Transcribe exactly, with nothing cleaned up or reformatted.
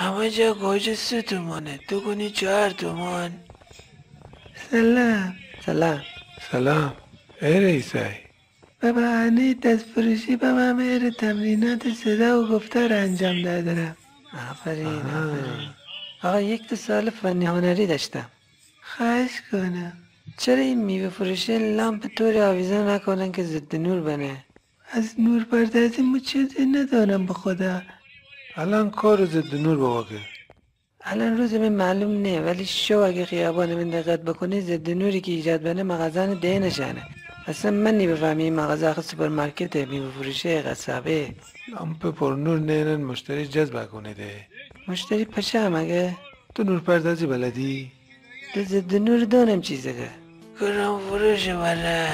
همه جا گوجه سه تومانه، تو کنی چهار تومان. سلام. سلام. سلام. ای رئیسای. بابا، انه دستفروشی بامه، امه اره تمرینات صدا و گفتار انجام دادرم. آفرین، آها. آفرین. آقا، یک تا سوال فنی هنری داشتم. خواهش کنم. چرا این میوه فروشه لامپ طوری آویزان نکنن که ضد نور بنه؟ از نورپردازی مو چیزی ندانم به خدا. الان کار ضد نور بابا که. الان روز می معلوم نه، ولی شو اگه خیابان من دقت بکنی، ضد نوری که ایجاد بنه مغازان دئنه شأنه. اصلاً من نیبفهمی این مغازه آخه سوپرمارکته، میوه فروشه، قصابه. لامپ پر نور نئنن مشتری جذب کنه ده. مشتری پشه مگه؟ تو نورپردازی بلدی؟ ده ضد نور دانم چیزه که. گرم فروشه بله.